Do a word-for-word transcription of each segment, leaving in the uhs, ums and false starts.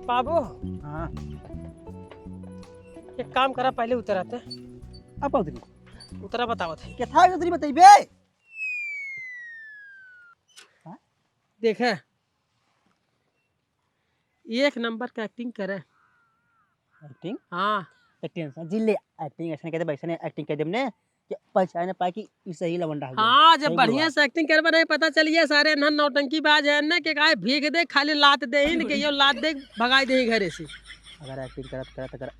बाबू, हाँ। एक काम करा, पहले उतरा ते। अब उतरी। उतरा, बतावत है। के था उतरी, बतइबे? हाँ? देखे, एक नंबर का acting करे। Acting? हाँ। Acting से जिले acting ऐसे नहीं कहते, वैसे नहीं acting कह देमने कि पहचाने पाए कि ई सही लवंडा है। हाँ, जब सही बढ़िया बोला। से acting करबे नहीं पता चलिए सारे नन नौटंकी बाज है ना कि काहे भीख दे, खाली लात दे ही न कि यो लात दे, भगाई दे ही घरे से। अगर acting करत करत अगर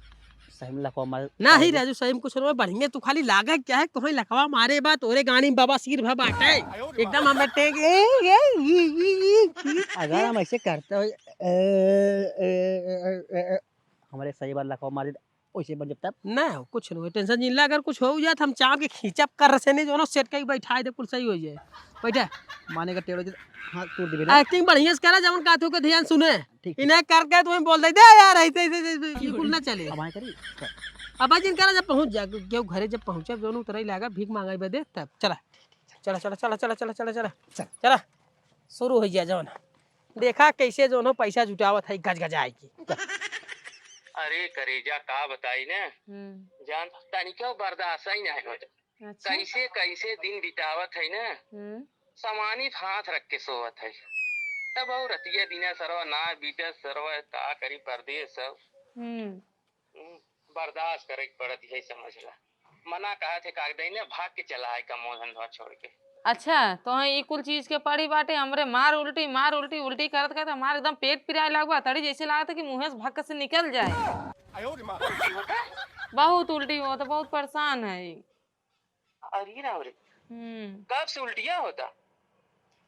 सही में लकवा मार नहीं राजू, सही में कुछ नहीं, बढ़िया तू खाली लागे क्या है, तोहे लकवा मारे बा, तोरे गाड़ी में बाबा सिर भा बाटे। एकदम हमें टेक, ए, ए, ई, ई, ई, ई। अगर हम ऐसे करते हो, ए, ए, ए, ए, ए, ए, हमारे सही बात लकवा मार दे, वैसे बन जब तब। ना हो, कुछ नहीं, tension जिन ला, अगर कुछ हो जाए तो हम चाप के खींचब कर से नहीं, जो ना सेट कई बैठाए दे, कुल सही हो जाए। बैठा। माने का टेढ़ हो जाए, हाथ तोड़ देबे ना। Acting बढ़िया से करा, जवन का तू के ध्यान सुने। ठीक, ठीक। इन्हें करके तुम्हें बोल दे, "दे यार, ऐसे, ऐसे, ऐसे, ऐसे, बिल्कुल ना चले।" अब आए करी। अब जिन करा, जब पहुँच जा, केहू घरे जब पहुँचे, जौन उतरई लागा, भीख मांगई बदे, तब चला। चला, चला, चला। चल। चला। शुरू हो गया जौन। देखा कैसे जौन हो पैसा जुटावत है गज गज आए की। अरे करेजा, का बताई ने? हम्म। जान, तनिको बर्दाश्त ही नहीं होता। अच्छा। कैसे, कैसे दिन बितावत है ना, हम्म। समानित हाथ रख के सोवत है। तब और रतिया दिना सरवा ना बीतत, सरवा का करी परदेस सब। हम्म। हम्म, बर्दाश्त करे के पड़त है, समझ ला। मना कहा थे कागदई ने, भाग के चला आए कमो धंधवा छोड़ के। अच्छा, तो है ई कुल चीज के पड़ी बाटे, हमरे मार उल्टी, मार उल्टी, उल्टी करत करत हमार एकदम पेट पिराए लागबा, तड़ी जैसे लागत है कि मुँहे से भक्क से निकल जाए। उल्टी होता? बहुत उल्टी होता, बहुत परेशान है। अरे राम रे। हम्म। कब से उल्टिया होता?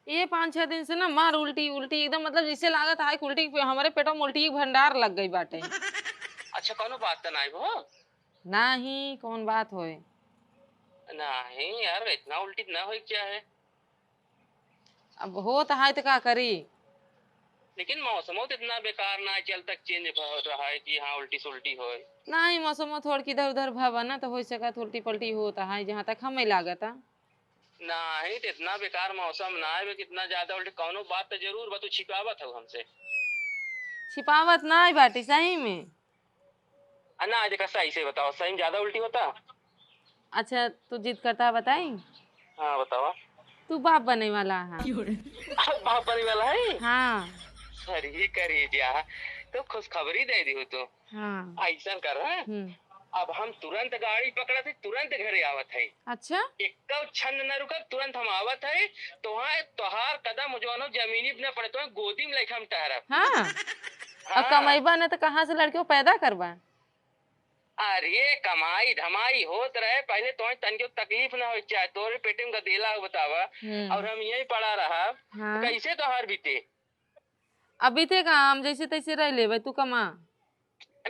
ये पाँच छह दिन से ना मार उल्टी, उल्टी एकदम, मतलब, जैसे लागत है कि उल्टी, हमारे पेटवा में उल्टी के भंडार लग गई बाटे। अच्छा, कौनो बात तो नहीं हो? नहीं, कौन बात होए? नहीं यार, इतना उल्टी ना होए क्या है? अब होत है तो का करी? लेकिन मौसमो तो इतना बेकार ना है, चल तक change हो रहा है कि हाँ, उल्टी सुल्टी होए। नहीं, मौसमो थोड़ की इधर उधर भवा ना, तो हो सकत उल्टी पल्टी होत है, जहाँ तक हमें लागत है। नहीं, तो इतना बेकार मौसम ना है, कितना ज्यादा उल्टी, कौनो बात तो जरूर बा, तू छिपावत हो हमसे। छिपावत ना है बाटी, सही में। आ, ना, देखा, सही से बताओ, सही में ज्यादा उल्टी होता? अच्छा, तू जिद करता है, बताई? हाँ, बतावा। तू बाप बने वाला है। बाप बने वाला है? हाँ। अरे करेजा, तो खुशखबरी दे दी हो तू। हाँ। ऐसन कर, हाँ? हम्म। अब हम तुरंत गाड़ी पकड़त है, तुरंत घरे आवत है। अच्छा। एक्को क्षण न रुकब, तुरंत हम आवत है। तोहार, तोहार कदम जौन हो जमीनी पे न पड़े, तोहार गोदी में लेके हम टहरब। हाँ। हाँ। अब कमैबा न तो कहाँ से लड़के को पैदा करबा? अरे, कमाई धमाई होत रहे, पहले तोहे तनिको तकलीफ ना होए के चाहे, तोरे पेटे में गदेला हो बतावा, हम्म। और हम यहीं पड़ा रहा, हाँ। तो कैसे तोहार बीते? अब बीते का, हम जैसे तैसे रह लेबे, तू कमा।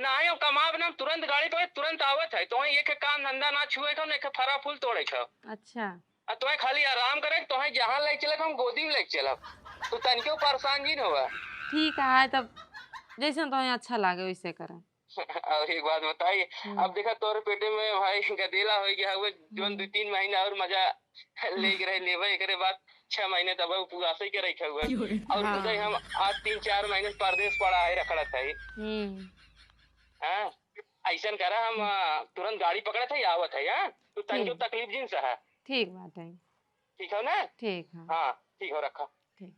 नाही, हम कमाब ना, हम तुरंत गाड़ी पे, तुरंत आवत है, तोहे एक काम धंधा ना छुए के, ना एक फरा फूल तोड़े के। अच्छा। आ तोहे खाली आराम करे, तोहे जहाँ ले चले, हम गोदी में ले चलब, तू तनिको परेशान जिन होवा। ठीक है, तब जैसे तोहे अच्छा लागे, वैसे करा। और एक बात बताई, हम्म। अब देखा तोरे पेटे में भाई गदेला हो गया हुए, जोन हम्म। दो तीन महीना और मजा लेके रह लेबे, एकरे बाद छह महीने तब उपवासे के रखे हुए। और हाँ। खुदे हम आज तीन चार महीने परदेस पड़ा है, रखड़त है। हम्म। हाँ, ऐसन करा हम, आ, तुरंत गाड़ी पकड़त है, आवत है, हाँ? तू तनिको ठीक। तकलीफ जिन सहा। ठीक बात है। ठीक हो ना? ठीक है। हाँ, ठीक हो, रखा। ठीक।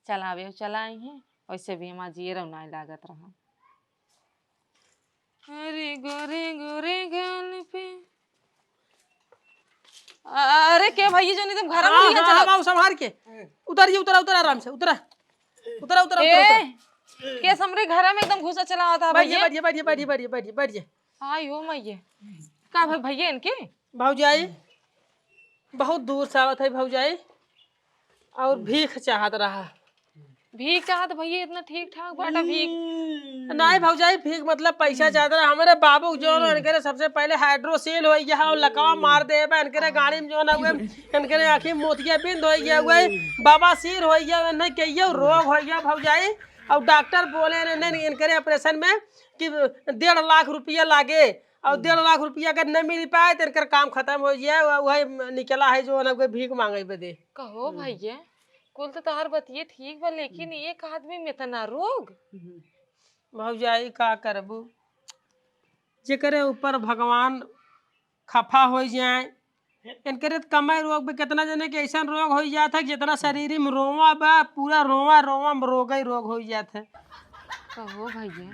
चलावे चलाई हैं, वैसे भी हमार जियरो नाई लागत रहा। अरे गोरे गोरे गाल पे। अरे के भैया जो नहीं तुम घर में हाँ, लिया हाँ, चला। बाबू संभाल के। उतरिए, उतरा, उतरा आराम से, उतरा। उतरा, उतरा, उतरा, ए, उतरा। के हमरे घर में एकदम घुसा चला होता बैठिए, भैया। बैठिए, बैठिए, बैठिए, बैठिए, बैठिए, बैठिए। आयो मैया। का भाई भैया इनके? भौजाई, बहुत दूर से आवत है भौजाई, और भीख चाहत रहा। भीख चाहत भैया इतना ठीक ठाक बाटा भीख? नहीं भौजाई, भीख मतलब पैसा चाहत रहा। हमारे बाबू के जौन इनकरे सबसे पहले हाइड्रोसील हो गया और लकवा मार दे बा। इनकरे गाड़ी में जौन हुए, इनकरे आँखी में मोतियाबिंद हो गया हुए, बवासीर हो गया, नहीं कहियो रोग हो गया भौजाई। और डॉक्टर बोले रहे इनकरे ऑपरेशन में कि डेढ़ लाख रुपया लागे। और हम्म। डेढ़ लाख रुपया अगर न मिल पाए तो इनकर काम खत्म हो जाए। वह, वह निकला है जो ना कोई भीख मांगे बदे। कहो हम्म। भैया, कुल तो तोहार बतिये ठीक बा, लेकिन एक आदमी में इतना रोग। भौजाई, का करबू, जेकरे ऊपर भगवान खफा होइ जाए। इनकरे त कमई रोग में कितना जने के ऐसन रोग होइ जात है कि जितना शरीर में रोवा बा, पूरा रोवा रोवा में रोग ही रोग होइ जात है। कहो भैया,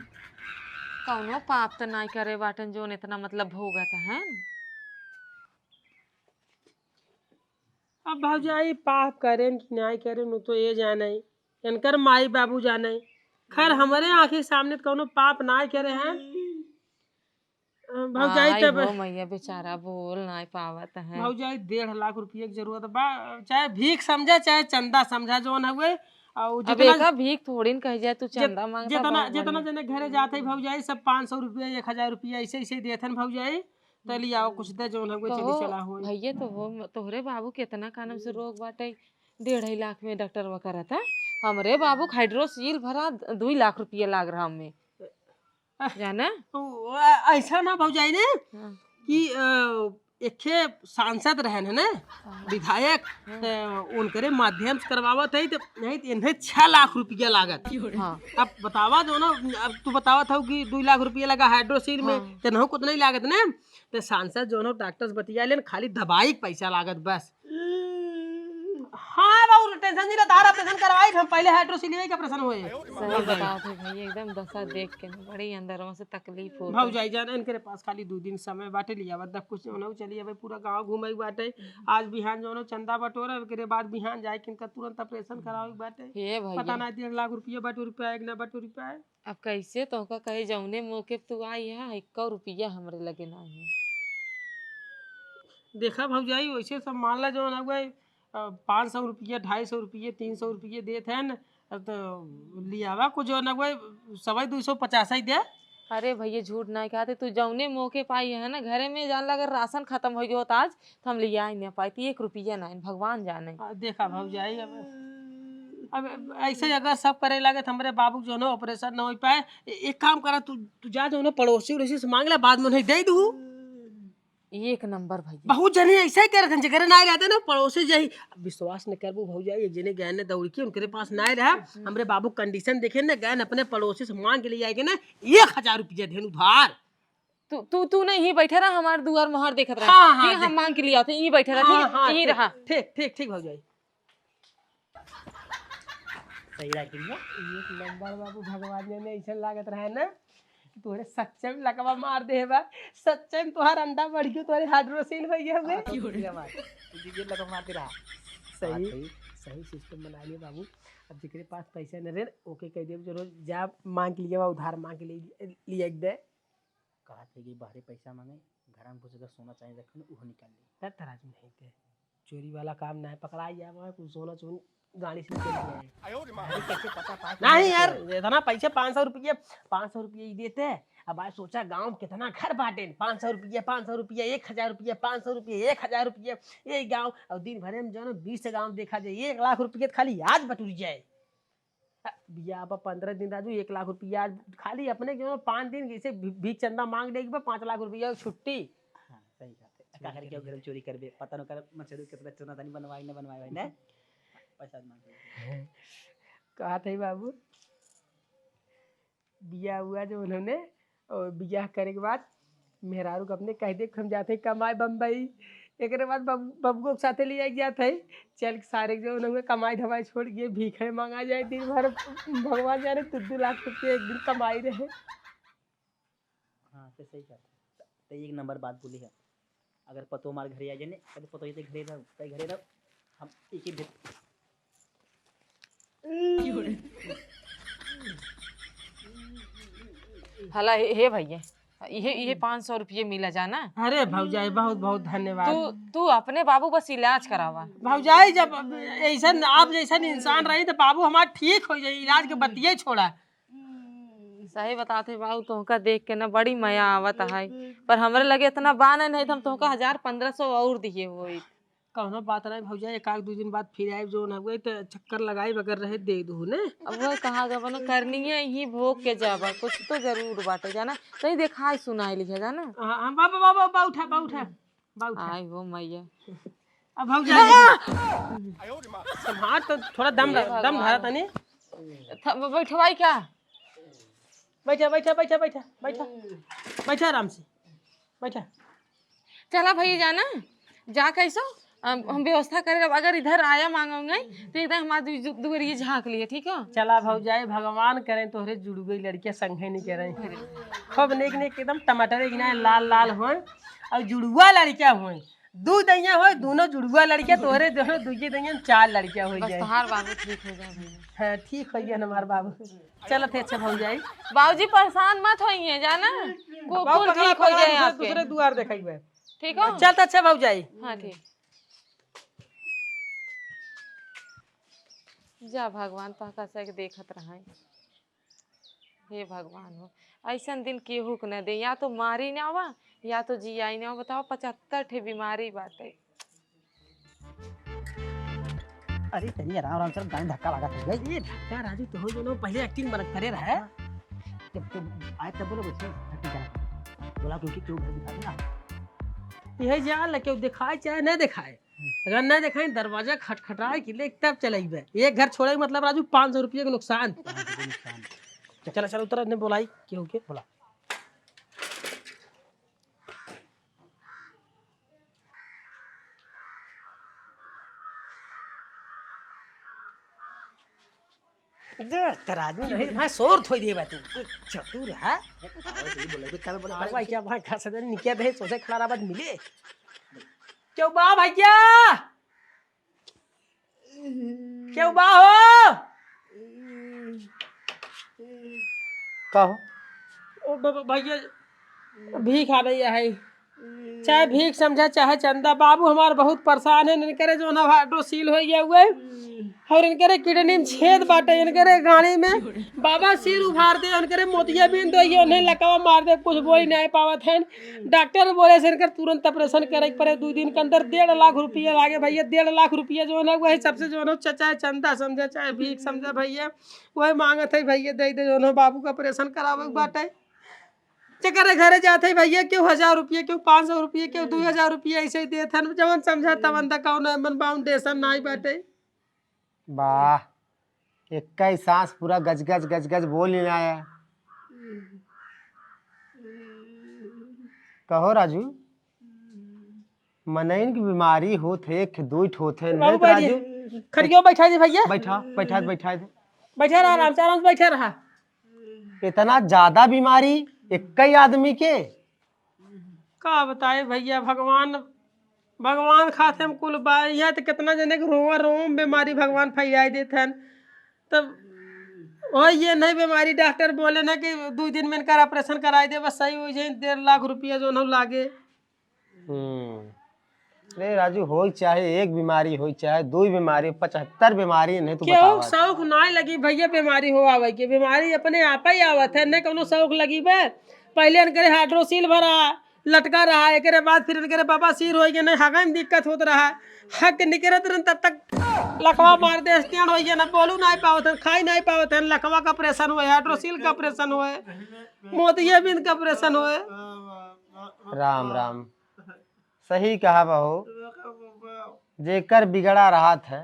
कौनो पाप त नाई करे बाटन जोन इतना मतलब भोगत हैं। अब भौजाई, पाप करेन कि नाई करेन, उ तो ये जाने, इनकर माई बाबू जाने। खैर, हमरे आँखी सामने त कौनो पाप नाई करे हैं। अ, भौजाई, आई तब हो मैया, बेचारा बोल नाई पावत है। भौजाई, डेढ़ लाख रुपया के जरूरत बा, चाहे भीख समझा, चाहे चंदा समझा, जौन हउए। और अब जितना एका भीख थोड़ी न कह जाए, तू जित-, चंदा मांगता, जितना, बहुत जितना बढ़िया। जने घरे जात है भौजाई, सब पाँच सौ रुपया, एक हजार रुपया, ऐसे, ऐसे देत हन भौजाई। त लियाओ कुछ दे, जौन हउए, चली कहो, चला होई। भैया, तो हो, तोहरे बाबू के इतना कानम से रोग बाटे, डेढ़ लाख में डॉक्टर वो करत है। हमरे बाबू के हाइड्रोसील भरा दुई लाख रुपया लाग रहा हमें। जाना? ओ, अ-, ऐसा ना भौजाई ने हाँ। कि, अ, एक ठे सांसद रहन है ना, हाँ। विधायक, हाँ। त उनकरे माध्यम से करवावत है, त नहीं त इन्हें छह लाख रुपया लागत। हाँ। अब बतावा जो ना, अब तू बतावत हो कि दुई लाख रुपया लगा हाइड्रोसील में, हाँ। त नहो कुछ नहीं लागत ना, त सांसद जो ना डॉक्टर से बतिया लेन, खाली दवाई के पैसा लागत बस। हाँ बाबू, टेंशन नहीं रहता, हर ऑपरेशन करवाई, हम पहले हाइड्रोसील के ऑपरेशन होए। सही बतावत है भाई, एकदम दशा देख के ना बड़ी अंदरवा से तकलीफ होत है। भौजाई जान, इनकरे पास खाली दो दिन समय बाटे, लियावत द कुछ जौन चली, अबे पूरा गांव घूमे बाटे। आज बिहान जौन चंदा बटोरा, एकरे बाद बिहान जाए के इनका तुरंत ऑपरेशन करावे बाटे। हे भैया। पता ना डेढ़ लाख रुपया बाटे, रुपया एक ना बाटे रुपया। अब कैसे तोहका कहे, जौने मौके पे तू आई है, एक्को रुपया हमरे लगे नाहीं है। देखा भौजाई, वैसे सब मान ला जौन हउए, अ, पाँच सौ रुपया, ढाई सौ रुपया, तीन सौ रुपया देत हैं न, तो लियावा कुछ जौन हउए, सवाई दो सौ पचास ही दे। अरे भैया, झूठ नाहीं कहते, तू जौने मौके पे आई है ना घरे में, जान ला अगर राशन खत्म होइ गयो होत आज, तो हम लिया ही ना पाइत, एक रुपया नाहीं, भगवान जाने। आ, देखा भौजाई, अब, अब ऐसे अगर सब करे लागे तो हमरे बाबू के जौन है ऑपरेशन ना होइ पाए। ए-, एक काम करा, तू, तू जा जौन है पड़ोसी उड़ोसी से मांग ले, बाद में उन्हें दे दू। एक नंबर भैया। बहुत जने ऐसे ही करत हैं, जेकरे ना रहते ना पड़ोसी जाई। अब विश्वास न करबू भौजाई, एक जने गए ने दौड़ के, उनकरे पास ना रहा, हम्म। हमरे बाबू कंडीशन देखे ने, गए ने अपने पड़ोसी से मांग के ले आए के ना, एक हजार रुपया देन उधार। तू, तू, तू नहीं ही बैठे रहा, हमार दुआर मोहर देखत रहा। हाँ, हाँ, ठीक है, हम देख। मांग के लिए आते, यहीं बैठे रहा, ठीक हाँ, है? हाँ, यहीं ठीक, रहा। ठीक, ठीक, ठीक, भौजाई। सही रहा कि नहीं? एक नंबर बाबू, भगवान जाने ऐसा लागत रहा है ना कि तोहरे सच्चे में लकवा मार दे बा, सच्चे में तोहार अंडा बढ़ गयो, तोहरे हाइड्रोसील हो गया बे। हाँ, तो ठीक है, मार। तू दीजिए लकवा मारते रहा। सही, बात सही। सही सिस्टम बना लिया बाबू। अब जेकरे पास पैसा न रहे, ओके कह दे, जो रोज जा मांग के लिए बा, उधार मांग के लिए, लिए दे। कहत है कि बाहरे पैसा मांगे, घर में घुस के सोना चांदी रखन, उहो निकाल ली। तब तराजू नहीं थे। चोरी वाला काम ना है, पकड़ा ही जावा, कुछ सोना चोरी गाड़ी से निकल गया है। अरे कैसे पता पास नहीं नहीं यार, करे? इतना पैसे पाँच सौ रुपये, पाँच सौ रुपये ही देते। अब आज सोचा गांव में कितना घर बाटे, पाँच सौ रुपये, पाँच सौ रुपये, एक हजार रुपये, पाँच सौ रुपये, एक हजार रुपये, ये गांव, और दिन भरे में जो है ना बीस गांव देखा जाए, एक लाख रुपये तो खाली आज बटुर जाए। बियाह बा पन्द्रह दिन राजू, एक लाख रुपया आज खाली अपने जो पाँच दिन जैसे भी-, भीख चंदा मांग लेके बा, पाँच लाख रुपया छुट्टी। हाँ, सही बात है। का करके घर में चोरी करबे, पता न कर मचरू कितना चंदा तनी बनवाई न बनवाई भाई ने। पैसा मांग के। कहत है बाबू, बियाह हुआ जो उन्होंने, और बियाह करे के बाद मेहरारू के अपने कह दे कि हम जाते हैं कमाए बम्बई। एकरे बाद बब-, बबुओ के साथे ले आके जात है, चल के सारे के जो उन्होंने कमाई धमाई छोड़ के भीखे मांगा जाए दिन भर। भगवान जाने दो दो लाख रुपये एक दिन कमाई रहे। हाँ, तो सही कहत है। तो एक नंबर बात बोली है। अगर पतो हमारे घरे आ जाने, अगर पतो ये घरे रहो, तय घरे रहो, हम एक ही भेद। हला, हे, हे भैया, इहे, इहे पाँच सौ रुपये मिला जाना। अरे भौजाई, बहुत, बहुत धन्यवाद। तू, तू अपने बाबू बस इलाज करावा। भौजाई, जब ऐसन, आप जैसन इंसान रही, तो बाबू हमार ठीक हो जाई, इलाज के बतिये छोड़ा। सही बताते बाबू, तोहका देख के ना बड़ी मया आवत है, पर हमरे लगे इतना बा नहीं, नहीं तो हम तोहका हजार पन्द्रह सौ और दिए होई। कौनो बात नहीं भौजाई, एक आध दो दिन बाद फिर आए, जो ना हुए तो चक्कर लगाई, अगर रहे दे दू ने। अब वो कहाँ गबन करनी है, यही भोग के जाबा, कुछ तो जरूर बाटे जाना, कहीं देखाई सुनाई लिखे जाना। हाँ, हाँ, बा, बा, बा, बा, बा उठा, बा उठा, बा उठा। आई हो मैया। अब भौजाई। हाँ। संभार तो थोड़ा दम, हे दम भगवान। धरा तनी। थ-, ब-, बैठवाई क्या? बैठा, बैठा, बैठा, बैठा, बैठा। बैठा आराम से, बैठा। चला भैया जाना, जा कैसो, अम, हम व्यवस्था करे, अगर इधर आया मांगोगे, तो एकदम हमारे दु-, दु-, दुआरिये झाँक लिए, ठीक हो? चला भौजाई, भगवान करें तोहरे जुड़ुए लड़किया संगे नहीं करें। खूब नीक नीक एकदम टमाटर के नाय लाल लाल होए और जुड़ुआ लड़किया होए। दू दैया होए, दोनों जुड़ुआ लड़किया तोहरे दोनों दुइये दैया में चार लड़किया हो बस जाए। तोहार बाबू ठीक हो जाए भैया। हाँ, ठीक हो गया हमार बाबू। चलत है अच्छा भौजाई। बाबूजी परेशान मत होइए, जाना? कु-, बाबू कुल पकड़ा, ठीक हो पकड़ा, जाए दूसरे, आपके। दूसरे दुआर देखाइबे। ठीक हो? चलत अच्छा भौजाई। हाँ, ठीक। जा भगवान, तोहका से के देखत रहाई। हे भगवान हो, ऐसन दिन केहू के न दे, या तो मारी ना आवा, या तो जियाई ना आवा। बताओ, पचहत्तर ठे बीमारी बाटे। अरे, तनी आराम, आराम से, गाड़ी धक्का लागत है। ए, धक्का राजू, तो हो जो ना, पहले acting बनत करे रहे। जब, जब आए तब बोलो, बच्चे, acting करा। बोला, क्योंकि क्यों घर दिखा देना। यही जान ले, क्यों दिखाए चाहे न दिखाए, अगर न दिखाए, दरवाजा खटखटाए कि ले, तब चलेबे। एक घर छोड़े के मतलब राजू, पाँच सौ रुपये के नुकसान। पाँच सौ रुपये नुकसान। चला, चला, उतरा, ने बोलाई, क्यों के? बोला। दे, तेरा आदमी नहीं, भाई, शोर थोई दे बा तू। चतुर है। बोले, बोले, बोले, भाई, क्या भाई, घर से निकल दे, सोचे खड़ा रहा, बाद मिले। क्यों बा भैया? क्यों बा हो? का हो? ओ ब-, ब-, भैया, भीख आ रही है। चाहे भीख समझा, चाहे चंदा। बाबू हमार बहुत परेशान है, इनकरे जो ना हाइड्रोसील हो गया हुए, और इनकरे किडनी में छेद बाटे, इनकरे गाड़ी में बाबा सिर उभार दे, इनकरे मोतिया बिंद हो गया, उन्हें लकवा मार दे, कुछ बोल नहीं पावत है। डॉक्टर बोले से इनकर तुरंत ऑपरेशन करे के पड़े, दू दिन के अंदर डेढ़ लाख रुपया लागे भैया। डेढ़ लाख रुपया जो है ना, वही सबसे जो है ना, च-, चाहे चंदा समझा, चाहे भीख समझा भैया, वही मांगत है भैया, दे दे जो है ना, बाबू का ऑपरेशन करावे के बाटे। जेकरे घरे जात है भैया, केहू हजार रुपया, केहू पाँच सौ रुपया, केहू दू हजार रुपया, ऐसे ही देत है, जवन समझा तवन। द कौन एमन फाउंडेशन नाई बाटे। वाह, एक्का ही सांस पूरा गजगज गजगज बोल ही ना आया। कहो राजू, मनइन की बीमारी होत है, एक दुई ठो होत है, बाबू नहीं तो बैठ राजू। खड़ियो बैठा दे भैया। बैठा, बैठा दे, बैठा दे। बैठा रहा, आराम से, आराम से बैठा रहा। इतना ज्यादा बीमारी एक्का ही आदमी के? का बताए भैया, भगवान, भगवान खाते हम कुल बा। यहाँ तो कितना जने के रोवा रोवा में बीमारी भगवान फैलाए देत हन। तब वही ये नहीं बीमारी, डॉक्टर बोले ना कि दो दिन में इनका ऑपरेशन कराई दे, बस सही हो जाए, डेढ़ लाख रुपया जो ना लागे। हम्म। अरे राजू, होई चाहे एक बीमारी, होई चाहे दो बीमारी, पचहत्तर बीमारी नहीं तो केहू बतावा। शौक नाय लगी भैया बीमारी हो आवे के, बीमारी अपने आप ही आवत है, नहीं कौनो शौक लगी बे। पहले इनकरे हाइड्रोसील भरा, लटका रहा, एकरे बाद फिर इनकरे बाबा सिर होई के नहीं, हगै में दिक्कत होत रहा, हग के निकरत रहन तब तक लकवा मार दे, स्टैंड होई के ना बोलू नहीं पावत है, खाई नहीं पावत है, लकवा का ऑपरेशन होए, हाइड्रोसील का ऑपरेशन होए, मोतियाबिंद का ऑपरेशन होए। राम राम। सही कहा बहू, जेकर बिगड़ा रहत है,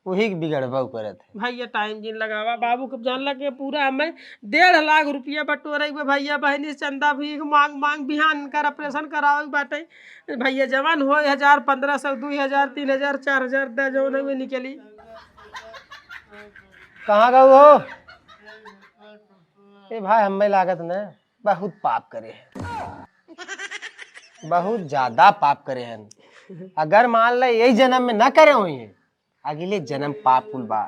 वही के बिगड़बो करत है। भैया टाइम जिन लगावा, बाबू के जानला के पूरा हमें डेढ़ लाख रुपया बटोरे के बा भैया, बहिनी से चंदा भीख मांग मांग बिहान इनकर ऑपरेशन करावे के बाटे। भैया जवन होए हजार, पन्द्रह सौ, दुई हजार, तीन हजार, चार हजार द जवन होए निकली। कहाँ गऊ हो? ए भाई, हमें लागत न बहुत पाप करे हैं, बहुत ज्यादा पाप करे हैं। अगर मान ले यही जन्म में ना करे हुई हैं, अगले जन्म पाप कुल बा।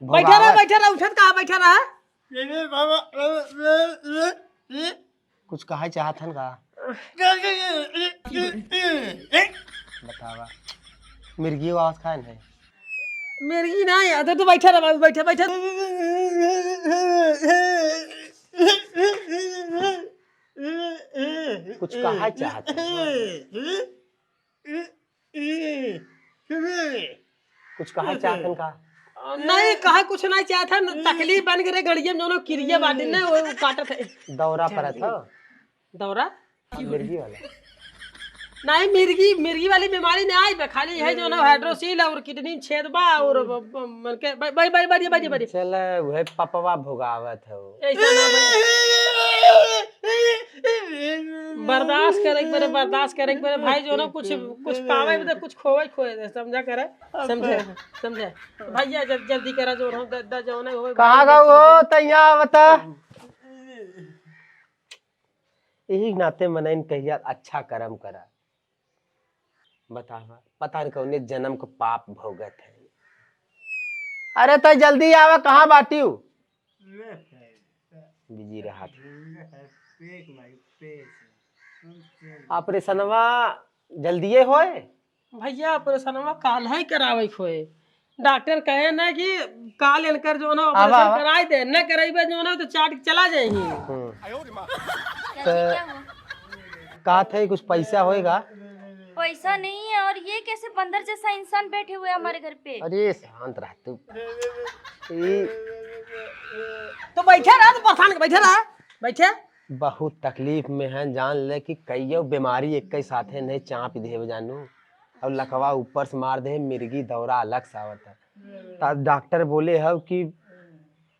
बैठा रहा, भोगावा। बैठा रहा, उठत कहाँ बैठा रहा? कुछ कहा चाहत हन का? बतावा। मिर्गी आवाज खान है। मिर्गी ना याद है, तो बैठा रहा बाबू, बैठा, बैठा। कुछ कहा चाहत है? कुछ कहा चाहत हन का? नहीं, कहा कुछ नहीं चाहत हन, तकलीफ बन के रे गड़िया में दोनों किरिया बाटे ना, वो काटत है। दौरा परत है। दौरा? मिर्गी वाला। नहीं, मिर्गी, मिर्गी वाली बीमारी नहीं आई बे, खाली है जो ना हाइड्रोसील और किडनी में छेद बा और ब-, ब-, मन के ब-, ब-, ब-, बढ़िया, बढ़िया, बढ़िया। चला, वह पपवा भोगावत हो। ऐसा ना भाई। बर्दाश्त करे के पड़े, बर्दाश्त करे के पड़े भाई, जो ना कुछ, कुछ पावे में तो कुछ खोवे, खोए दे, समझा करे, समझे, समझे। भैया, जब जल्दी करा, जो ना, द-, द-, जो ना होए, कहाँ भाई, गऊ हो? तैया बता। यही नाते मनइन कहिया अच्छा करम करा। बतावा, पता न कौने जन्म को पाप भोगत है। अरे तो जल्दी आवा, कहाँ बाटियो? बिजी रहा था। ऑपरेशनवा जल्दिए होए? भैया, ऑपरेशनवा काल्हे करावे के होए। डॉक्टर कहे ना कि काल इनकर जो ना आवा, ऑपरेशन आवा। कराई दे, न कराइबे जो ना तो चाट के चला जाएंगे। हम्म। तो क्या हुआ? कहा था कुछ पैसा होएगा? पैसा नहीं है, और ये कैसे बंदर जैसा इंसान बैठे हुए हैं हमारे घर पे? अरे शांत रह तू। ई तो बैठे रहा, तो परेशान के बैठे रहा, बैठे। बहुत तकलीफ में हैं, जान ले कि कईयो बीमारी एक ही साथे नहीं चाप देवे जानू। और लकवा ऊपर से मार दे, मिर्गी दौरा अलग से आवत है। तब डॉक्टर बोले हव कि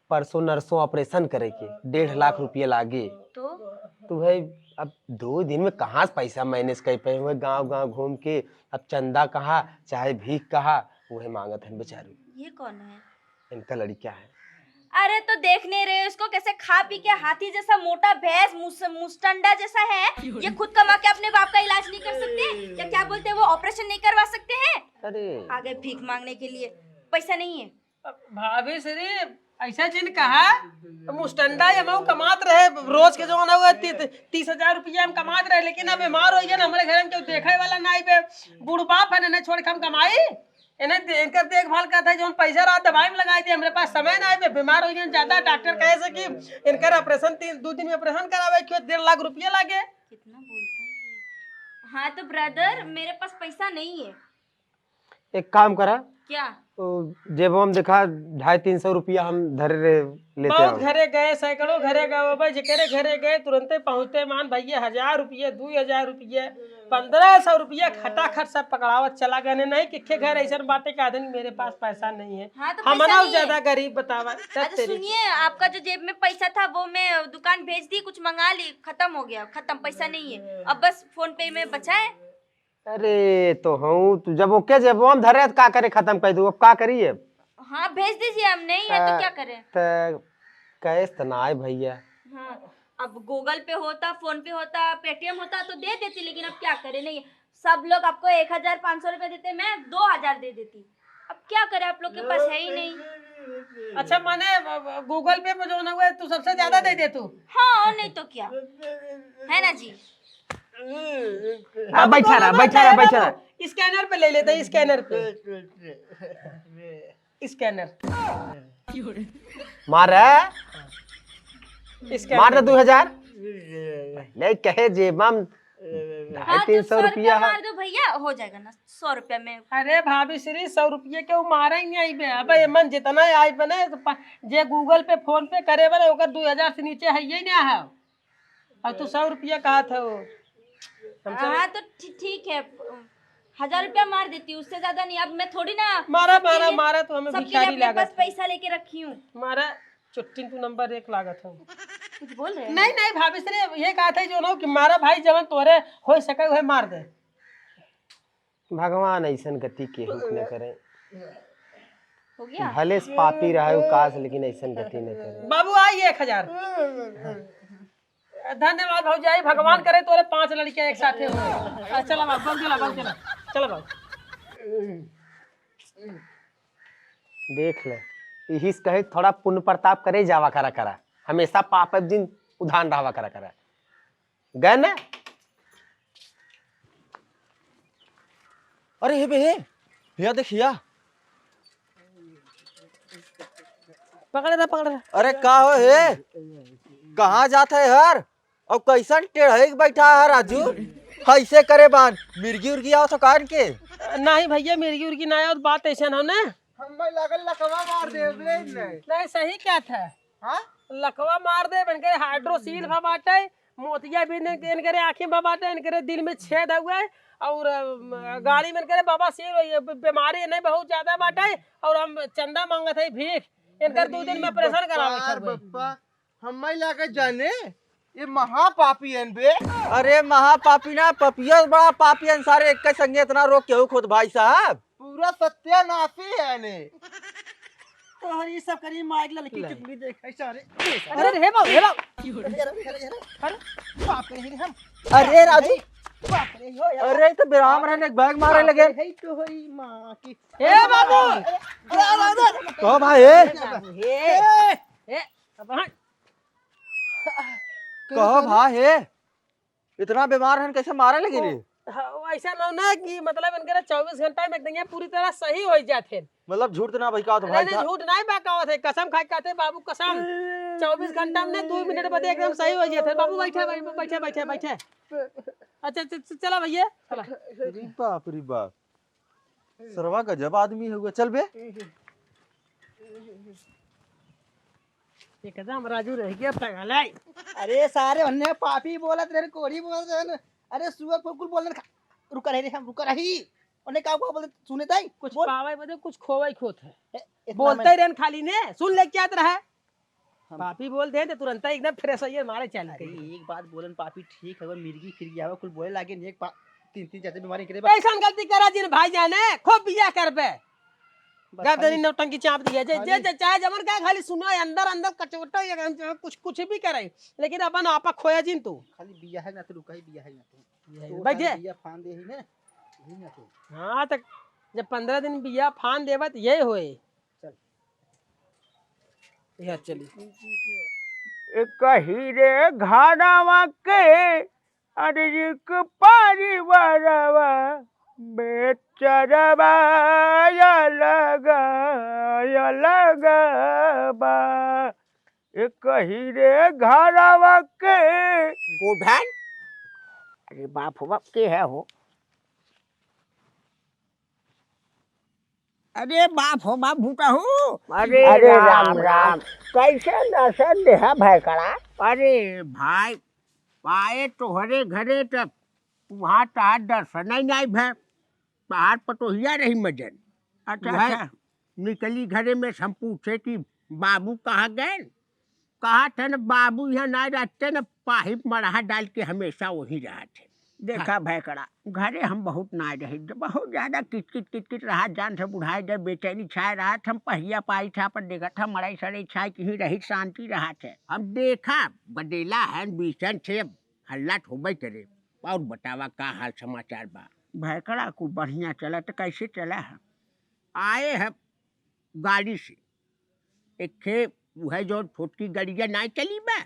परसों नरसों ऑपरेशन करे के डेढ़ लाख रुपया लागे। तो? तो भाई, अब दो दिन में कहाँ से पैसा मैनेज कर पाए हुए? गांव गांव घूम के अब चंदा कहा चाहे भीख कहा, वही मांगत हन बेचारू। ये कौन है? इनका लड़का है। अरे, तो देख नहीं रहे उसको, कैसे खा पी के हाथी जैसा मोटा भैंस मुस-, मुस्टंडा जैसा है। ये खुद कमा के अपने बाप का इलाज नहीं कर सकते? या क्या बोलते हैं वो, ऑपरेशन नहीं करवा सकते हैं? अरे। आ गए भीख मांगने के लिए, पैसा नहीं है। भाभी श्री, ऐसा जिन कहा, मुस्टंडा ये मऊ कमात रहे, रोज के जो ना हुआ ती-, तीस हजार रुपया हम कमात रहे, लेकिन अब बीमार हो गया ना, हमारे घर में कोई देखे वाला ना आई बे, बूढ़ बाप है ना, छोड़ के हम कमाई, इन्हें दे-, इनकर देखभाल करता है, जो हम पैसा रहा दवाई में लगाई दे, हमारे पास समय ना आई बे, बीमार हो गए ज्यादा, डॉक्टर कहे से कि इनकर ऑपरेशन तीन, दो दिन में ऑपरेशन करावे, क्यों डेढ़ लाख रुपया लागे। कितना बोलता है ये? हाँ तो ब्रदर, मेरे पास पैसा नहीं है। एक काम करा। क्या? ओ, जेबवा में देखा, ढाई तीन सौ रुपया हम धरे रहे, लेते बहुत आओ। घरे गए, सैकड़ों घरे गए, बाबा, जेकरे घरे गए, तुरंते पहुँचते, मान भैया, हजार रुपये, दो हजार रुपये, पन्द्रह सौ रुपये खटाखट सब पकड़ावत चला गए। नहीं कि के घर ऐसा बाटे कि आदमी मेरे पास पैसा नहीं है। हाँ, तो हम पैसा ना नहीं है। ज्यादा गरीब बतावा, तब अच्छा, तेरी सुनिए, आपका जो जेब में पैसा था, वो मैं दुकान भेज दी, कुछ मंगा ली, खत्म हो गया, खत्म, पैसा नहीं है, अब बस PhonePe में बचा है। अरे, तो हूँ, तू जब ओके जेबवा में धरे, तो का करे, खत्म कर दू, अब का करिए? हाँ, भेज दीजिए, हम नहीं है तो त-, क्या करें? त-, कैश तो ना आए भैया। हाँ, अब Google Pay होता, PhonePe होता, Paytm होता तो दे देती, लेकिन अब क्या करें, नहीं है। सब लोग आपको एक हजार पाँच सौ रुपए देते, मैं दो हजार दे देती। अब क्या करें, आप लोग के पास है ही नहीं। अच्छा, माने, अ, अ, Google Pay पे जो ना हुआ, तू सबसे ज्यादा दे दे तू। हाँ, और नहीं तो क्या, है ना जी? अब बैठा रहा, बैठा रहा, बैठा रहा। Scanner पे ले लेते हैं, scanner पे। Scanner। मार रहा है? Scanner। मार दे दो हजार। पहले कहे जेबा में ढाई हाँ, तीन तो सौ सौ रुपया रुपया है। मार दो भैया, हो जाएगा ना सौ रुपया में। अरे भाभी श्री, सौ रुपया के वो मारा ही नहीं आई बे। अबे एमन जितना आई बने, तो प-, जे Google Pay, PhonePe करे बने, ओकर दो हजार से नीचे है ही ना है। और तू सौ रुपया कहा था वो। हम सब हाँ, तो ठी-, ठीक है, हजार रुपया मार देती, उससे ज्यादा नहीं। अब मैं थोड़ी ना मारा, सबके मारा, लिए, मारा तो हमें सबके लिए भिखारी अपने लागत पास है। पैसा लेके रखी हूँ। मारा चुट्टिन, तू नंबर एक लागत हो। कुछ बोल रहे हैं? नहीं, नहीं, भाभी श्री, ये कहा था जो ना कि मारा भाई, जवन तोरे हो सके, वह मार दे। भगवान ऐसन गति केहू के न करे। हो गया? भले से पापी रहे उकास, लेकिन ऐसन गति न करे। बाबू, आई एक हजार। धन्यवाद भौजाई, भगवान करे तोरे पांच लड़कियां एक साथे हो। आ, चला बाबू, बाबू, चला, बाबू, चला। चला बाबू। देख ले, यही से कहे थोड़ा पुण्य प्रताप करे जावा करा करा, हमेशा पाप जिन उधान रहवा करा करा। गए ना? अरे हे बे हे, हिया देख हिया। पकड़े रहा, पकड़े रहा। अरे का हो हे? कहाँ जात है हर? और कैसन टेढ़े के बैठा है राजू? कैसे करे बान? मिर्गी उर्गी आओ तो कान के? नहीं भैया, मिर्गी उर्गी ना आओ, बात ऐसा ना हो ना। हमें लागल लकवा मार दे, ले नहीं। नहीं, सही क्या था? हाँ? लकवा मार दे, बन के हाइड्रोसील भा बाटे, मोतिया भी इनकरे आँखी में बाटे, इनकरे दिल में छेद हुए, और अम, गाड़ी में इनकरे बवासीर हुई है, बे-, बीमारी नहीं बहुत ज्यादा बाटे, और हम चंदा मांगत है भीख, इनकर दू दिन में ऑपरेशन करावे के बप्पा, बप्पा, हम नहीं लागे जाने, ये महापापी हैं बे। अरे महापापी ना, पपिया बड़ा पापी हैं सारे, एक के संगे इतना रोग केहू खुद भाई साहब। पूरा सत्यानाशी है ने। तोहरी सब करी माइक ललकी ले। चुगली देख, ऐसा रे। अरे रे, हे बाबू, हे बाबू। अरे बाप रे, हे हम। अरे राजू। बाप रे, हो यार। अरे, तो विराम रहने एक बैग मारे लगे। हे तो होई माँ की। हे बाबू। अरे, अरे, अरे, अरे। कहो भाई, हे। हे, हे, अब हाँ। कहो भाई, हे। इतना बीमार हन, कैसे मारे लगे ओ, ने? हाँ, ऐसा ना ना कि मतलब इनके ना चउबीस घंटा में एकदम ये पूरी तरह सही हो जाते हैं। मतलब झूठ तो ना बहकावत अरे भाई नहीं, साहब। झूठ नहीं बहकावत है, कसम खाए कहते बाबू कसम। चउबीस घंटा में नहीं, दो मिनट बाद एकदम सही हो जाते हैं। बाबू बैठे, बैठे, बैठे, बैठे। अच्छा, च-, च-, चला भैया, चला। अरे बाप रे बाप, सरवा गजब आदमी है, चल बे। एकदम राजू रह गया पगलाई। अरे सारे उन्हें पापी बोलत रहे, कोढ़ी बोलत रहे। अरे सुअर कुकुर बोलत रहे। रुका रही रे, हम रुका रही। उन्हें का, का बोलत सुने ताई? कुछ बोल। पावे बदे कुछ खोवे खोत है। ए, इतना बोलते मैं ही रहन खाली ने, सुन ले क्या तरह है? हम पापी बोल दे तो तुरंत ही एकदम फ्रेश होइए, मारे चालू अरे करिए। एक बात बोलन पापी ठीक है, अगर मिर्गी फिर गया हो, कुल बोले लागे नहीं, एक पा-, तीन तीन चार चार बीमारी करे बा। ऐसा गलती करा जिन भाई जाने, खूब बिया करबे। बस जब खाली तनी नौटंकी चाप दिया, जे, जे, खाली जे चाहे जमन का खाली सुनो, अंदर, अंदर कचोटो, ये कुछ, कुछ भी करे, लेकिन अपन आपा खोया जिन तू। खाली बिया है ना तो रुका ही, बिया है ना तो। ये तो बैठ खाली जा। बिया फान दे ही ना, यही ना तो। हाँ, तो जब पन्द्रह दिन बिया फान देबा, तो यही होए। चल। यह चली। ए कही रे घरवा के, अरे एक परिवारवा, बेचरवा अलग, अलग बा। ए कही रे घरवा के। गोधन? अरे बाप हो बाप, के है हो? अरे बाप हो बाप, भूतहू। अरे अरे राम राम राम। राम। कैसे दर्शन देहा भैकड़ा? अरे भाई, आए तोहरे घरे त वहाँ तहार दर्शन ही नहीं भय। तहार पतोहिया रही मजन। अच्छा, वह अच्छा। निकली घरे में से हम पूछे कि बाबू कहाँ गए? कहा थे न बाबू यहाँ ना रहते न, पाहिप मड़हा डाल के हमेशा वहीं रहते। देखा हाँ। भैकड़ा, घरे हम बहुत ना रही, बहुत ज्यादा किटकिट किटकिट रहा, जान से बुढ़ाए गए, बेचैनी छाए रहा, हम पहिया पाई था पर देखा था मड़ाई सड़े छाए कहीं रही शांति रहा थे। हम देखा गदेला है बीचन थे, हल्ला ठोबे करे। और बतावा का हाल समाचार बा? भैकड़ा को बढ़िया चला तो कैसे चला है? आए है गाड़ी से, एक खे उहे जो छोटकी गड़िया नाई चली बा,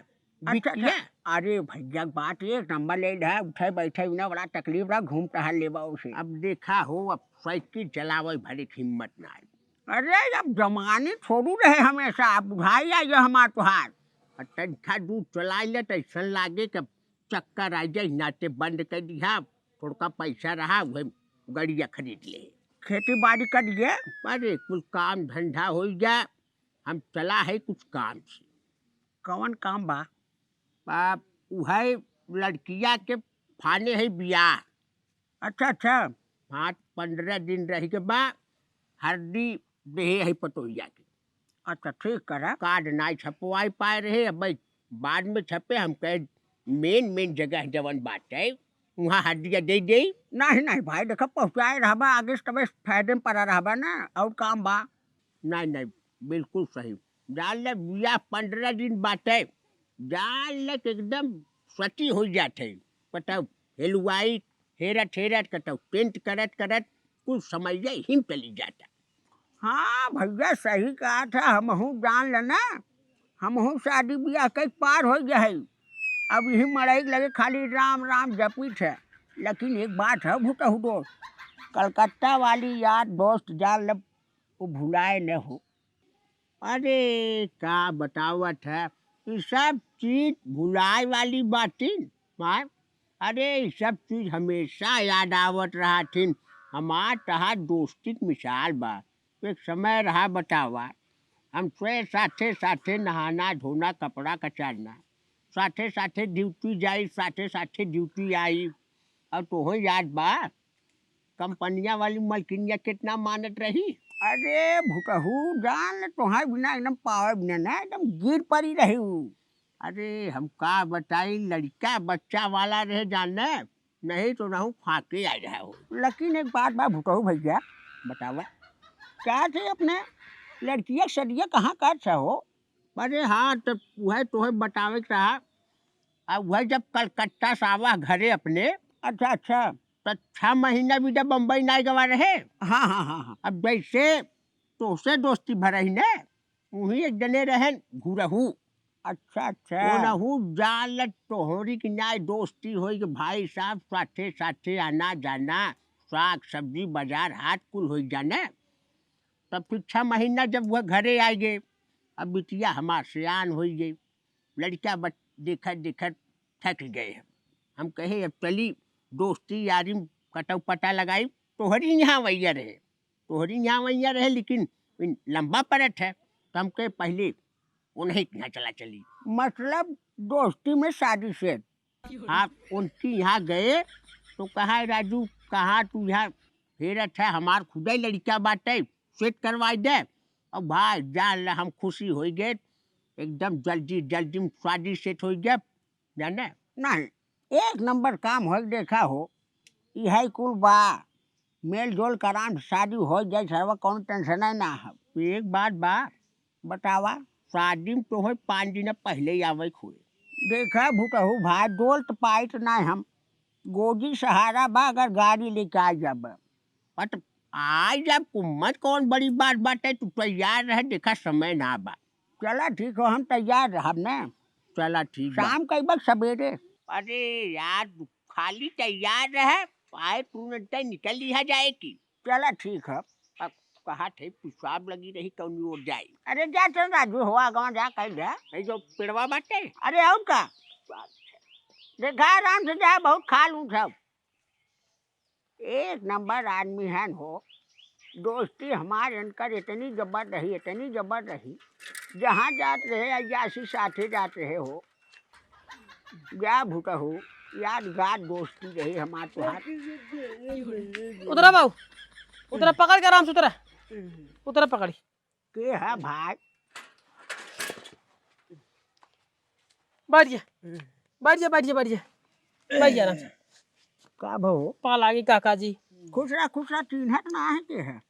अच्छा, बिटिया। अच्छा। अरे भैया, बात एक नंबर ले रहा, उठे बैठे बिना बड़ा तकलीफ रहा, घूम टहल लेबा उसे। अब देखा हो, अब साइकिल चलावे भरे के हिम्मत ना आई। अरे, अब जवानी थोड़ू रहे हमेशा, अब बुढ़ाई आई है हमार तोहार। और तनखा दूर चलाई ले तो ऐसन लागे कि चक्कर आ जाए, नाते बंद कर दिया, थोड़का पैसा रहा, वही गड़िया खरीद ले। खेती बाड़ी कर लिए? अरे, कुल काम धंधा हो जाए, हम चला है कुछ काम से। कौन काम बा? बा, उहै लड़किया के फाने है बियाह। अच्छा, अच्छा। हाँ, पन्द्रह दिन रह के बा, हरदी देहे है पतोहिया के। अच्छा, ठीक करा। कार्ड नाई छपवाई पाए रहे, अब भाई बाद में छपे, हम कहे मेन मेन जगह जवन बात है, वहाँ हरदिया दे दे। नहीं, नहीं भाई, देखा पहुँचाए रहबा, आगे से तबे फायदे में पड़ा रहबा ना, और काम बा। नहीं, नहीं, बिल्कुल सही। जान ले, बियाह पन्द्रह दिन बाटे, जान ले कि एकदम सती हो जात है। कतौ हेलुआई, हेरत, हेरत, कतौ टेंट करत, करत, कुल समय यही में चली जाता। हाँ भैया, सही कहा था, हमहू जान लेना, हमहू शादी बियाह के पार हो गए है। अब यही मड़ई लगे खाली राम, राम जपित है। लेकिन एक बात है भूतहू दोस्त, कलकत्ता वाली यार दोस्त जान ले, वो भुलाए न हो। अरे, का बतावत है, ई सब चीज भुलाए वाली बातिन, माय। अरे, ई सब चीज हमेशा याद आवत रहथिन। हमार तहार दोस्ती के मिसाल बा। एक समय रहा बतावा, हम सोए साथे साथे नहाना धोना, कपड़ा कचारना, साथे साथे ड्यूटी जाई, साथे साथे ड्यूटी आई। और तोहो याद बा, कंपनिया वाली मलकिनिया कितना मानत रही? अरे भुटहू, जान ले, तोहार बिना एकदम पावे बिना ना एकदम गिर पड़ी रही उ। अरे हम का बताई, लड़का बच्चा वाला रहे जाने, नहीं तो रहू फाके आ रहा हो। लेकिन एक बात बा भुटहू भैया, बतावा, क्या थे अपने लड़किया के सदिया कहाँ का अच्छा हो? अरे हाँ, तो वह तोहे बतावे के रहा। अब वह जब कलकत्ता से आवा घरे अपने, अच्छा, अच्छा। तो छह महीना भी जब बम्बई ना गवा रहे। हाँ, हाँ, हाँ, हाँ। अब जैसे तोसे दोस्ती भरही ने, वही एक जने रहन घुरहू। अच्छा, अच्छा। ओनहू जाल तोहरी की नाय दोस्ती होई कि भाई साहब साथे साथे आना जाना, साग सब्जी बाजार हाट कुल होई जाने। तब फिर छह महीना जब वह घरे आइ गए, अब बिटिया हमार सियान होई गई, लड़का बच देखत देखत थक गए हम। हम कहे अब चली दोस्ती यारी में कटौ पता लगाई, तोहरी यहाँ वैया रहे, तोहरी यहाँ वैया रहे, लेकिन इन लंबा परत है, तो हम कहे पहले उन्हीं के यहाँ चला चली। मतलब दोस्ती में शादी से? हाँ, उनकी यहाँ गए तो कहा, "राजू, कहाँ तू यहाँ हेरत है, हमार खुदै लड़का बाटे, सेट करवाई दे।" अब भाई जान ला हम खुशी होई गए, एकदम जल्दी जल्दी में शादी सेट होई गए, जाने? नहीं, एक नंबर काम होई, देखा हो, इहै कुल बा, मेल जोल कराम से शादी होई जाए, सरवा कौनो टेंशन ना है। एक बात बा, बतावा। शादी में तोहे पाँच दिन पहले ही आवे के होए। देखा भुटहू भाई, डोल त पाइत ना हम, गोजी सहारा बा, अगर गाड़ी लेके आ जाबे। अत आई जाब, कुम्मत कौन बड़ी बात बाटे, तू तैयार रहे, देखा समय ना बा। चला ठीक हो, हम तैयार रहब ने। चला ठीक बा। शाम कई बा सवेरे? अरे यार, तू खाली तैयार रहे, आए तुरंत निकल लिहा जाए की। चला ठीक है। अब कहा थे पेशाब लगी रही, कौनी ओर जाई। अरे जा चल राजू, हो आगवा जा, कह जा। नहीं जो पेड़वा बाटे। अरे और का? देखा आराम से जा, बहुत खा लूँ सब। एक नंबर आदमी हन हो। दोस्ती हमार इनकर इतनी जबर रही, इतनी जबर रही। जहाँ जात रहे, अय्यासी साथे जात रहे हो। जा भुटहू, यादगार दोस्ती रही हमार तोहार। उतरा बाबू, उतरा, पकड़ के आराम से उतरा, उतरा पकड़ी। के है भाई? बैठ जा, बैठ जा, बैठ जा, बैठ जा, बैठ जा आराम से। का भो? पा लागी काका जी। खुश रह, खुश रह, चिन्हत ना है के है?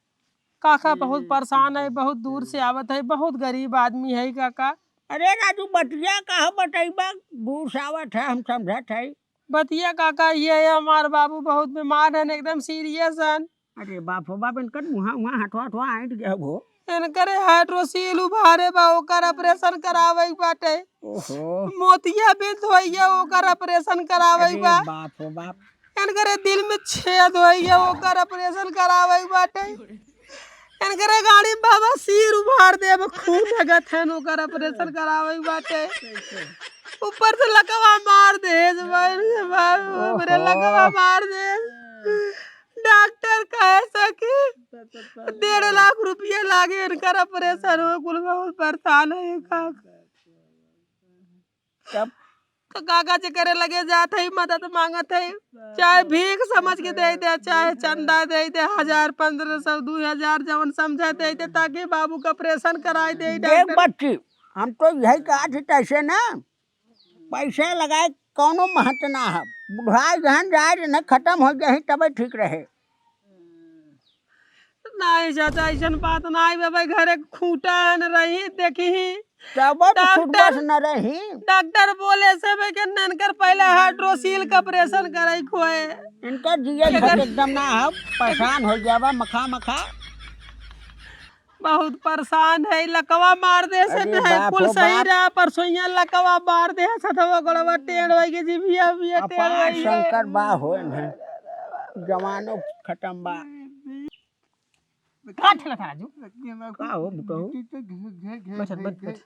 काका बहुत परेशान है, बहुत दूर से आवत है, बहुत गरीब आदमी है काका। अरे राजू, बतिया का बतैबा, दूर से आवत है, हम समझत है। बतिया काका ये है, हमार बाबू बहुत बीमार हन, एकदम सीरियस हन। अरे बाप हो बाप, इनकर मुहा उहा हथवा हथवा आंट गया हो। इनकरे हाइड्रोसील उभारे बा, ओकर ऑपरेशन करावे के बाटे। ओहो। मोतियाबिंद होइया, ओकर ऑपरेशन करावे के अरे बा। बाप हो बाप। इनकरे दिल में छेद होइया, ओकर ऑपरेशन करावे के बाटे। इनकरे गाड़ी में बाबा सिर उभार देब, खून लगत है, ओकर ऑपरेशन करावे के बाटे। ऊपर से लकवा मार दे, बाप रे, ओहो। लकवा मार दे। डॉक्टर कहे से कि डेढ़ लाख रुपया लागे इनकर ऑपरेशन हो, कुल बहुत परेशान है का। तब? तो काका जेकरे लगे जात है, मदद मांगत है, चाहे भीख समझ के दे दे, चाहे चंदा दे दे, हजार, पन्द्रह सौ, दो हजार, जवन समझे दे दे, ताकि बाबू का ऑपरेशन कराई दे देख डॉक्टर। बच्ची, हम तो यही कहा थी तैसे ना, पैसा लगाए कौनो महत्व ना है। बुढ़ाई जहन जाए, जहन खत्म हो जाए, तबे ठीक रहे। नाहीं चाचा, अइसन बात नाहीं बा भाई, घरे खूंटा न रही, देखी। तब तो डॉक्टर, फुटबस न रही। डॉक्टर बोले से बे के ननकर पहले हाइड्रोसील का ऑपरेशन कराई खोए। इनका जिया एकर एकदम ना है, परेशान हो गया बा, मखा मखा। बहुत परेशान है, लकवा मार दे से अरे नहीं, बाप कुल हो सही बाप। रहा, परसोइया लकवा मार दे, सथवा गोड़वा टेढ़ होई के, जीभिया बिया टेढ़ अपार होई के। शंकर बा होए हैं, जवानो खत्म बा। का ठेला था राजू? का हो बुटहू? बैठ, बैठ, बैठ।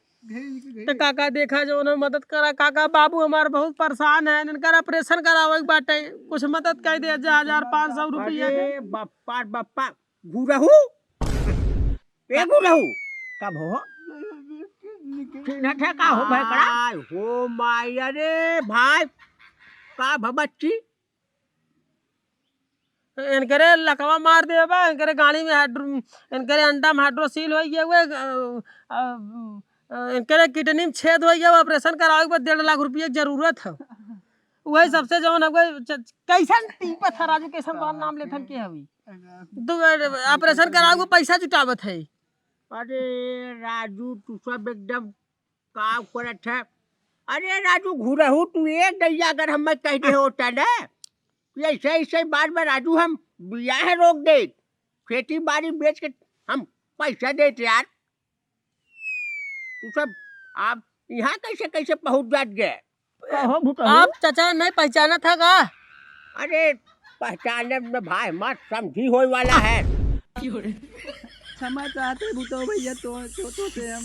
तो काका देखा जो उन्हें मदद करा, काका बाबू हमार बहुत परेशान है, इनकर ऑपरेशन करावे के बाटे, कुछ मदद कर दे, जा हजार पाँच सौ रुपया। अरे बप्पा, बप्पा, घुरहू? ए घुरहू? का भो? चिन्हत है का हो भय करा? आय हो माई, अरे भाई, का भ-, बच्ची? इनकरे लकवा मार देबा, इनकरे गाड़ी में हाइड्रो-, इनकरे अंडा में हाइड्रोसील होइ गया हुए, अ, अ, अ, इनकरे किडनी में छेद होइ गया, ऑपरेशन करावे के बाद डेढ़ लाख रुपया के जरूरत है। वही सबसे जौन हवे च-, कैसन टीपत है राजू, कैसन तोहार नाम लेथन के हवी? तू, अ, ऑपरेशन करावे के पैसा जुटावत है। अरे राजू, तू सब एकदम का करत है? अरे राजू, घुरहू तू एक दैया अगर हमें कह दे होता ना, कि ऐसे, ऐसे बात में राजू हम बियाह रोक दे, खेती बाड़ी बेच के हम पैसा देते यार। तू सब आप यहाँ कैसे, कैसे पहुँच जात गए? कहो भूतहू। आप चाचा नहीं पहचाना था का? अरे पहचाने में भाई मत समझी होए वाला है। क्षमा चाहते भूतहू भैया, तो, तो, तो से हम।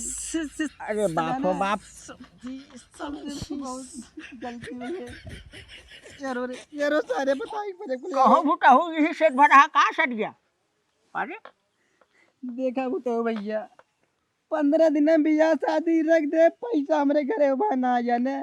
अरे बाप हो बाप। जी, समझे तो बहुत गलती हुई है। यारो रे, यारो सारे बताई पड़े कुल। कहो भूतहू, यही सेठ भरा का सट गया? अरे देखा भूतहू भैया, पन्द्रह दिन में बियाह शादी रख दे, पैसा हमरे घरे उबा ना आ जाने।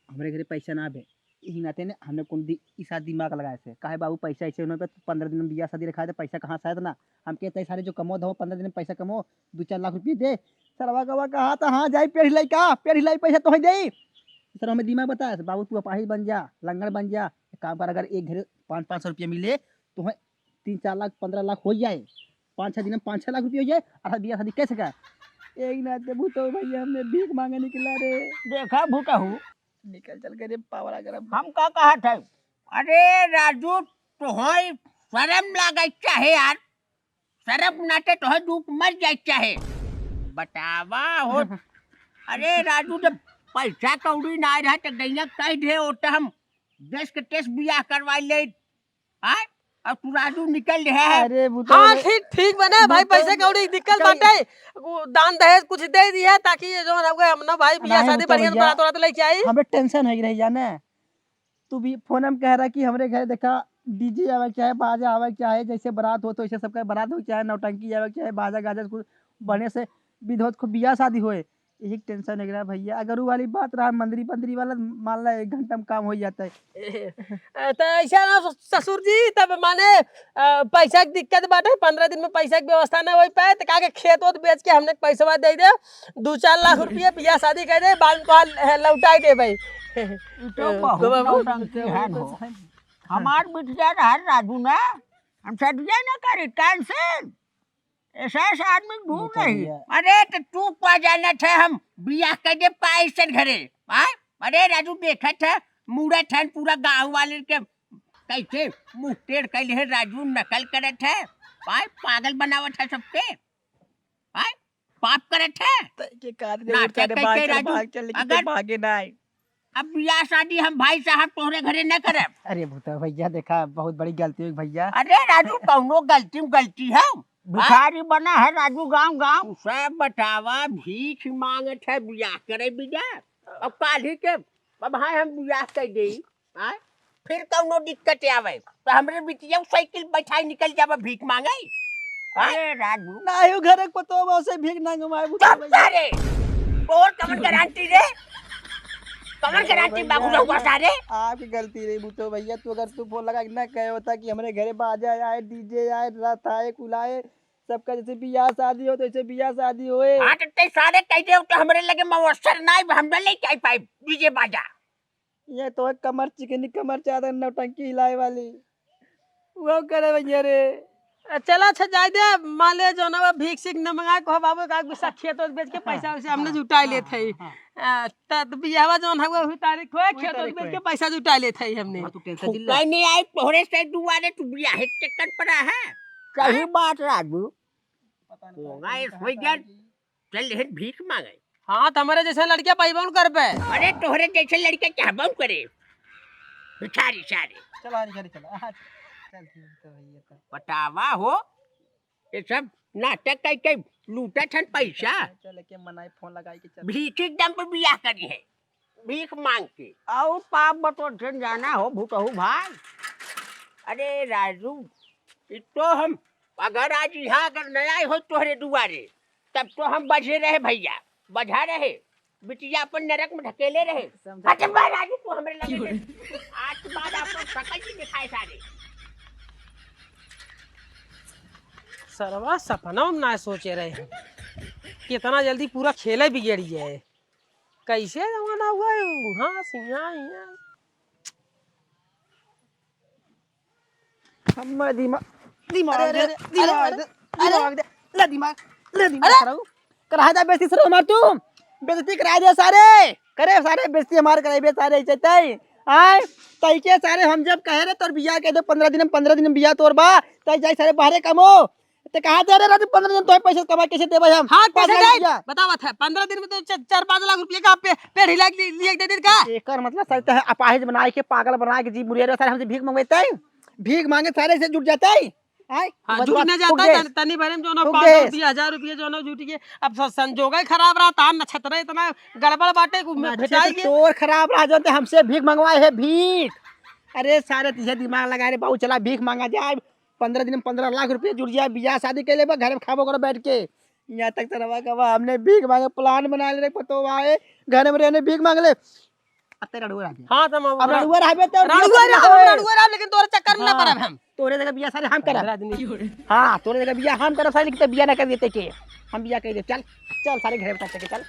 हमरे घरे पैसा ना आवे, यही नाते ने हमने कौन दी, इसा दिमाग लगाए से। काहे बाबू, पैसा ऐसे होने पे पन्द्रह दिन में बियाह शादी रखा दे, पैसा कहाँ से आए इतना? हमके इतने सारे जो कमो धो, पन्द्रह दिन में पैसा कमो, दो चार लाख रुपये दे। सरवा गवा कहा था, हाँ जाई पेड़ हिलाई का, पेड़ हिलाई पैसा तोहे देई। सर हमें दिमाग बताए से, बाबू तू अपाहिज बन जा, लंगड़ बन जा, एक काम कर, अगर एक घरे पाँच, पाँच सौ रुपये मिले, तोहे तीन चार लाख, पन्द्रह लाख हो जाए, पाँच छः दिन में पाँच छः लाख रुपये हो जाए, और बियाह शादी कैसे का? एक नाते भूतहू भैया, हमने भीख मांगे निकला रे। देखा भूतहू, निकल चल के रे पावला गरम। हम का कहा थे? अरे राजू, तोहई शर्म लागे चाहे यार, शर्म नाते तोहई डूब मर जाए चाहे। बतावा हो। अरे राजू, जब पैसा कौड़ी ना रहा तो गैया कह दे होता हम देश के टेस्ट बियाह करवा ले। आय? अब तू राजू निकल रहा है। अरे भूतहू हाँ, भैया, ठीक, ठीक बने भाई, भूतहू पैसे कौड़ी दिक्कत कहीं बाटे। वो दान दहेज कुछ दे दिया ताकि ये जो हम ना भाई बियाह नहीं शादी भूतहू बढ़िया से भैया, बरात उरात लेके आई। हमें टेंशन हो रही जाने। तू भी फोन में कह रहा कि हमरे घर देखा डीजे आवे के चाहे, बाजा आवे के चाहे, जैसे बारात हो तो ऐसे सबका बारात हो के चाहे, नौटंकी आवे के चाहे, बाजा गाजा कुछ बढ़िया से विध होत, खूब बियाह शादी होए। यही टेंशन है भैया। अगर वो वाली बात रहा मंदरी पंदरी वाला, मान ला एक घंटा में काम हो जाता है। ए, तो ऐसा ना ससुर जी, तब माने, अ, पैसा के दिक्कत बाटे, पन्द्रह दिन में पैसा के व्यवस्था ना हो पाए, तो का के खेत वोत बेच के हमने पैसवा दे दे, दो चार लाख रुपया बियाह शादी कर दे, बाद में तोहार, ए, लौटाई दे भाई। ई तो ए, बहुत बाबू। नौटंकी है हो। हमार बिटिया रहा राजू ना, हम सदिया ना करी, टेंशन। ऐसा, ऐसा आदमी ढूंढ नहीं। अरे, तो तू का जानत है, हम बियाह कर दे पाए ऐसन घरे, आय? अरे, राजू, देखत है, मूड़त है, पूरा गाँव वाले के कैसे मुंह टेढ़ कैले है, राजू नकल करत है, आय? पागल बनावत है सबके, आय? पाप करत है। तई के काट दे, नाटक उठ, अरे, कैसे भाग चल, राजू? भाग चल, लेकिन अगर तो भागे ना आए। अब बियाह शादी हम भाई साहब तोहरे घरे न करब। अरे भूतहू भैया, देखा, बहुत बड़ी गलती हुई भैया। अरे राजू, कौनो गलती में गलती है? भिखारी बना है राजू गांव गांव। तू सब बतावा, भीख मांगत है बियाह करे बिना। अब काल्हि के, अब हाँ हम बियाह कर देई, हाँ? फिर कौनो दिक्कत आवे तो हमरे बिटिया साइकिल बैठाई निकल जावे भीख मांगे। हाँ? अरे राजू। नाही, उ घरे के पतोह बा, ओसे भीख ना मंगवाए, भूतहू भैया। रे, तोर कवन गारंटी रे? कवन गारंटी बाबू रहुआ सारे? आपकी गलती रही भूतहू भैया, तू अगर तू फोन लगा के ना कहे होता कि हमरे घरे बाजा आए, डीजे आए, रथ आए, कुल आए, सबका जैसे बियाह शादी हो, तो ऐसे बियाह शादी होए। हाँ, तो ते सारे कह दे तो हमरे लगे मवसर ना आए, हम ना लेके आई पाए डीजे बाजा। ये तो है कमर चिकनी, कमर चादर, नौटंकी हिलाए वाली। वो करे भैया रे। अ, चला, अच्छा, जाए दे, मान ले, जौन अब भीख सीख न मंगाए, कहो बाबू, का गुस्सा खेत ओत बेच के पैसा वैसा हमने जुटाए लेत है। हाँ, हाँ। अ, त, त बियाहवा जौन है, वही तारीख होए, वही खेत ओत तारीख बेच होए। के पैसा जुटाए लेत है हमने। हाँ, तू टेंशन दिल ले। नहीं आई, तोहरे से दुआरे तू बियाह के चक्कर पड़ा है। सही हाँ? बात राजू। पता नहीं होगा, कौन इस सा वही है जन। कि चल लेहन भीख मांगे। हाँ, तो हमरे जैसे लड़किया पाइबो न करबे। अरे, तोहरे जैसे लड़के चाहबो न करे। भिखारी सारे। चलो, हरी, हरी, चलो। हाँ, चल, ठीक है, तो भैया, तो। बतावा हो, ये सब नाटक कई, कई लूटत हन पैसा। चल, चल, के मनाई, फोन लगाई के चल। भीख एकदम पे बियाह करी है, भीख मांग के। आउ पाप बटोर से जाना हो, भूतहू भाई। अरे राजू, ये तो हम, अगर आज यहाँ अगर न आए हो तोहरे दुआरे, तब तो हम बचे रहे भैया। बझा रहे, बिटिया अपन नरक में ढकेले रहे। समझा। हट बे राजू, तू हमरे लगे से। आज के बाद आपको शकल ही दिखाए सारे। सरवा सपना में ना सोचे रहे हैं कि इतना जल्दी पूरा खेले बिगड़ जाए। कैसे जमाना हुआ है, उहाँ से यहाँ, यहाँ। हमारे दिमाग, दिमाग अरे, दे, अरे, अरे, दिमाग अरे, दे, अरे। दिमाग दे, ले दिमाग, ले दिमाग अरे। कराऊ। करा दे बेइज्जती सर हमार तू, बेइज्जती करा दे सारे, करे सारे बेइज्जती हमार कराई बे सारे, इज्जत है। आए, तई के सारे हम जब कहे रहे तोर बियाह कह दे, पन्द्रह दिन में, पन्द्रह दिन में बियाह तोर बा, तई जाई सारे बाहरे कमो। ते कहा दे रे राजू, पन्द्रह दिन तोहे पैसा कमा कैसे देबे हम? हाँ, कैसे दे? बतावत है, पन्द्रह दिन में तो च-, चार पाँच लाख रुपया का पे-, पेड़ हिला के लिए, लिए दे दिन का? एकर मतलब सर, ते अपाहिज बनाए के, पागल बनाए के, जी मुरिया रे, सारे हमसे भीख मंगवाते हैं, भीख मांगे सारे से जुट जाते हैं। आय? हाँ, बस जुट बात, न जाता है, तन-, तनी भरे में जो ना पाँच सौ रुपया, हजार रुपया जो ना जुट के, अब स-, संजोग ही खराब रहा, तार नक्षत्र इतना गड़बड़ बाटे, उ में अच्छा, भेटाई तो के। तोर खराब रहा, जो ते हमसे भीख मंगवाए है, भीख। अरे सारे, तुझे दिमाग लगा रे बाबू, चला भीख मांगा जाए। पन्द्रह दिन में पन्द्रह लाख रुपया जुट जाए, बियाह शादी कर लेबा, घर में खाबो करो बैठ के। यहाँ तक सरवा का बा, हमने भीख मांगे, plan बना ले रे, पतो भाई, घर में रहने भीख मांग ले। अब तेरा रड़ुआ रह गया। हाँ, तो हम अब रड़ुआ रहबे तो रड़ुआ रह, हम रड़ुआ रह, लेकिन तोरे चक्कर में ना हाँ। पड़ब हम। तोरे जगह बियाह सारे हम करब। राजनीति। हाँ, तोरे जगह बियाह हम करब, सारे लिखते बियाह ना कर देते के। हम बियाह कर दे, चल, चल सारे घर में चल के चल।